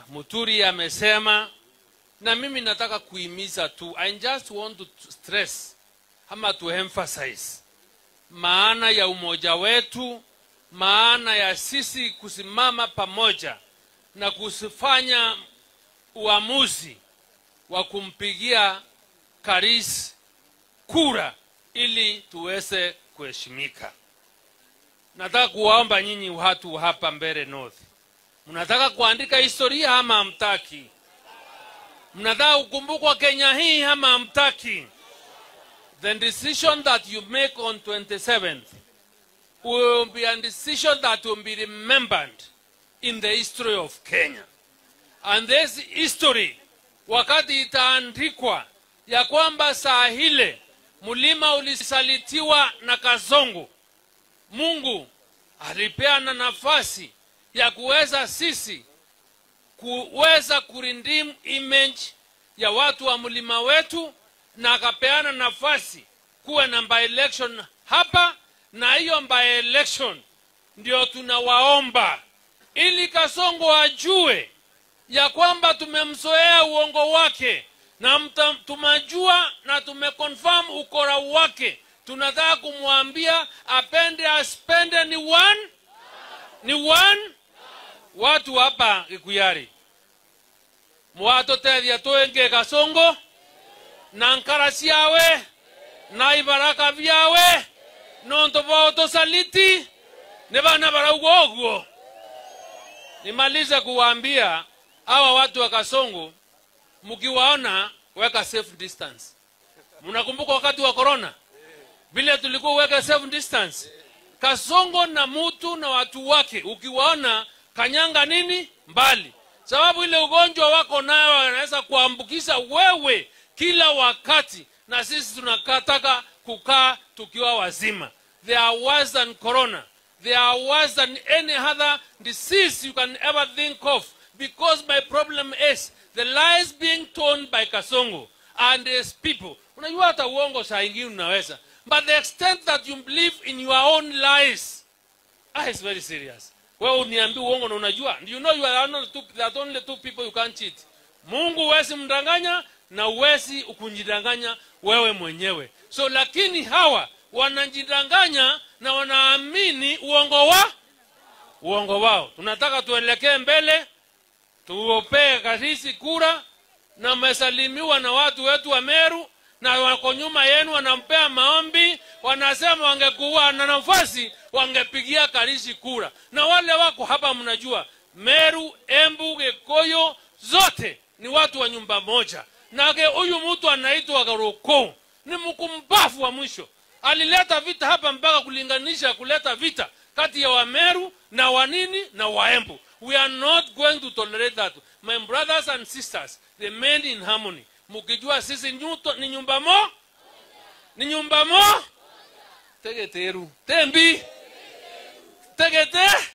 Muturi amesema, na mimi nataka kuhimiza tu. I just want to stress ama to emphasize maana ya umoja wetu, maana ya sisi kusimama pamoja na kusifanya uamuzi wa kumpigia Karis kura ili tuweze kuheshimika. Nataka kuwaomba nyinyi watu hapa Mbeere North, mnataka kuandika historia ama hamtaki? Mnataka kukumbukwa Kenya hii ama hamtaki? The decision that you make on 27th will be a decision that will be remembered in the history of Kenya. And this history, wakati itaandikwa ya kwamba saa ile mlima ulisalitiwa na Kasongo, Mungu alipeana nafasi ya kuweza sisi kuweza kuredeem image ya watu wa mlima wetu, na akapeana nafasi kuwe na by election hapa, na hiyo by election ndio tunawaomba ili Kasongo ajue ya kwamba tumemzoea uongo wake na tumejua na tumeconfirm ukora wake. Tunataka kumwambia apende asipende ni one, ni one. Watu hapa Gikuyari mwatotethia twenge Kasongo na nkara ciawe na ibaraka byawe nonto botosaliti ni bana barauga oguo. Nimalize kuwaambia hawa watu wa Kasongo, mkiwaona weka safe distance. Mnakumbuka wakati wa corona vile tulikuwa weka safe distance? Kasongo na mutu na watu wake ukiwaona kanyanga nini mbali, sababu ile ugonjwa wako nayo wanaweza kuambukiza wewe kila wakati, na sisi tunataka kukaa tukiwa wazima. They are worse than corona. They are worse than any other disease you can ever think of, because my problem is the lies being told by Kasongo and his people. Unajua hata uongo saa ingine unaweza, but the extent that you believe in your own lies, is very serious. Wewe uniambie uongo na unajua. You know you are not two, there are only two people you can't cheat. Mungu huwezi mdanganya na huwezi ukujidanganya wewe mwenyewe. So lakini hawa wanajidanganya na wanaamini uongo wao. Tunataka tuelekee mbele, tuopee Karisi kura, na mmesalimiwa na watu wetu wa Meru na wako nyuma yenu wanampea maombi, wanasema wangekuwa na nafasi wangepigia Karisi kura. Na wale wako hapa mnajua Meru, Embu, Gikuyu zote ni watu wa nyumba moja. Na huyu mtu anaitwa Garuko ni mkumbafu wa mwisho. Alileta vita hapa mpaka kulinganisha kuleta vita kati ya Wameru na wanini na Waembu. We are not going to tolerate that. My brothers and sisters, remain in harmony. Mukijua sisi ni nyumba mo? Ni nyumba mo? Tegeteru. Tembi. Tegete.